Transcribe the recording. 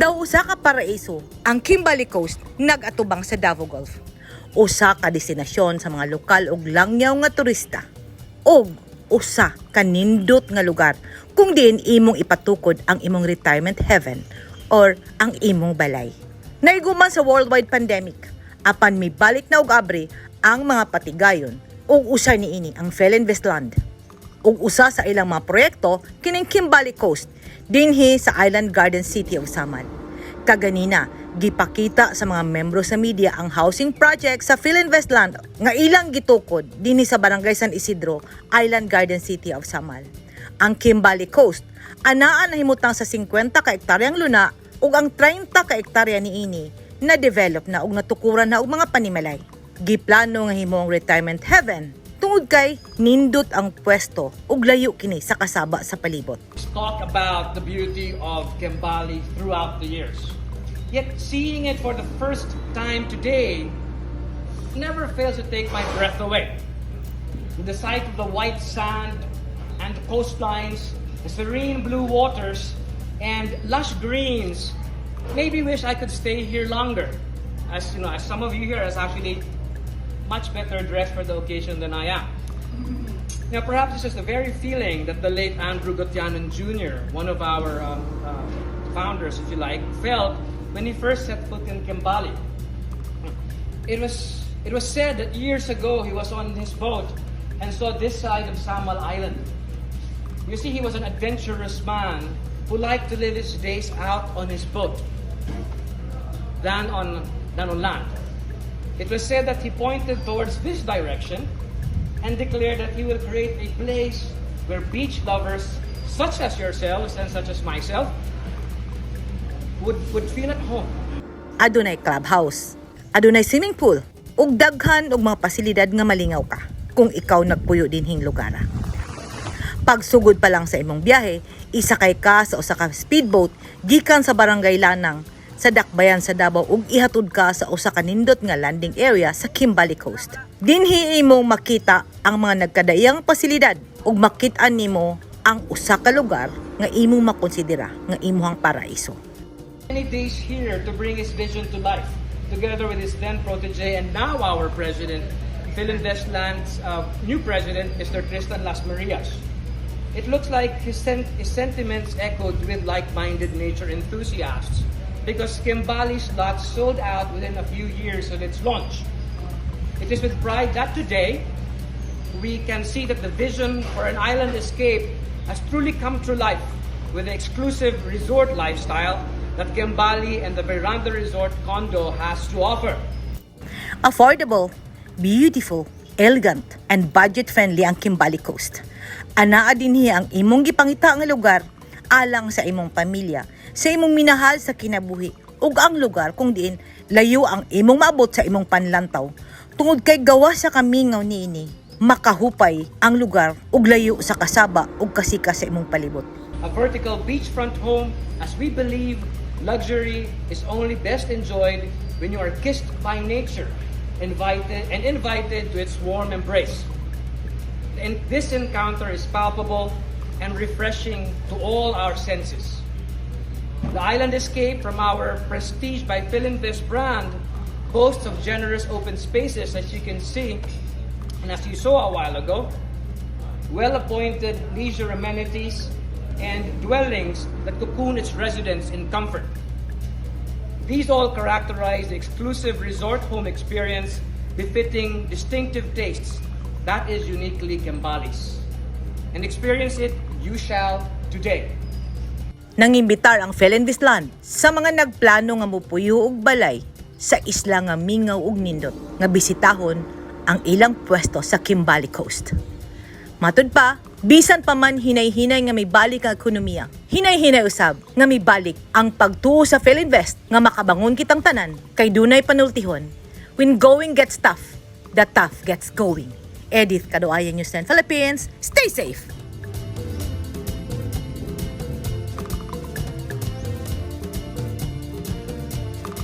Daw usa ka paraiso ang Kimbali Coast nag-atubang sa Davao Gulf. Usa ka destinasyon sa mga lokal ug langyaw nga turista. Ug usa ka nindot nga lugar kung diin imong ipatukod ang imong retirement heaven or ang imong balay. Naiguman sa worldwide pandemic, apan mibalik na og abri ang mga patigayon ug usa niini ang Filinvest Land ug usa sa ilang mga proyekto kining Kimbali Coast dinhi sa Island Garden City of Samal. Kaganina, gipakita sa mga membro sa media ang housing project sa Filinvest Land nga ilang gitukod dinhi sa Barangay San Isidro, Island Garden City of Samal. Ang Kimbali Coast anaa nahimutang sa 50 ka hektaryang luna ug ang 30 ka hektarya niini na develop na ug natukuran na og mga panimalay. Giplano nga himuong retirement heaven tungod kay nindot ang pwesto ug layo kini sa kasaba sa palibot. Talk about the beauty of Kembali throughout the years. Yet seeing it for the first time today never fails to take my breath away. With the sight of the white sand and the coastlines, the serene blue waters, and lush greens, maybe wish I could stay here longer. As you know, as some of you here is actually much better dressed for the occasion than I am. Now, perhaps this is the very feeling that the late Andrew Gotianun Jr., one of our founders, if you like, felt when he first set foot in Kembali. It was said that years ago he was on his boat and saw this side of Samal Island. You see, he was an adventurous man who liked to live his days out on his boat than on land. It was said that he pointed towards this direction and declared that he will create a place where beach lovers such as yourselves and such as myself would feel at home. Adunay clubhouse, adunay swimming pool, ug daghan og mga pasilidad nga malingaw ka kung ikaw nagpuyo dinhing lugar. Pagsugod pa lang sa imong biyahe, isakay ka sa usa ka speedboat gikan sa Barangay Lanang sa Dakbayan sa Davao ug ihatod ka sa usa ka nindot nga landing area sa Kimbali Coast. Dinhi imong makita ang mga nagkadaiyang pasilidad ug makit-an nimo ang usa ka lugar nga imong makonsidera nga imuhang paraiso. Many days here to bring his vision to life, together with his then protege and now our president, Filinvest Land's new president, Mr. Tristan Las Marias. It looks like his sentiments echoed with like-minded nature enthusiasts because Kembali's lots sold out within a few years of its launch. It is with pride that today we can see that the vision for an island escape has truly come to life with the exclusive resort lifestyle that Kembali and the Veranda Resort condo has to offer. Affordable, beautiful, elegant, and budget-friendly ang Kimbali Coast. Anaa dinhi ang imong gipangita nga lugar alang sa imong pamilya, sa imong minahal sa kinabuhi, ug ang lugar kung diin layo ang imong maabot sa imong panlantaw. Tungod kay gawas sa kamingaw niini, makahupay ang lugar ug layo sa kasaba ug kasika sa imong palibot. A vertical beachfront home, as we believe luxury is only best enjoyed when you are kissed by nature, invited and invited to its warm embrace. And this encounter is palpable and refreshing to all our senses. The island escape from our Prestige by Filinvest brand boasts of generous open spaces, as you can see and as you saw a while ago, well-appointed leisure amenities and dwellings that cocoon its residents in comfort. These all characterize the exclusive resort home experience befitting distinctive tastes that is uniquely Kembali's. And experience it you shall today. Nangimbitar ang Filinvest Land sa mga nagplano nga mupuyo og balay sa isla nga mingaw ug nindot nga bisitahon ang ilang pwesto sa Kimbali Coast. Matud pa, bisan pa man hinay-hinay nga mibalik ang ekonomiya, hinay-hinay usab nga mibalik ang pagtuo sa Filinvest nga makabangon kitang tanan kay dunay panultihon. When going gets tough, the tough gets going. Edith Kadoayan, News 10 Philippines, stay safe!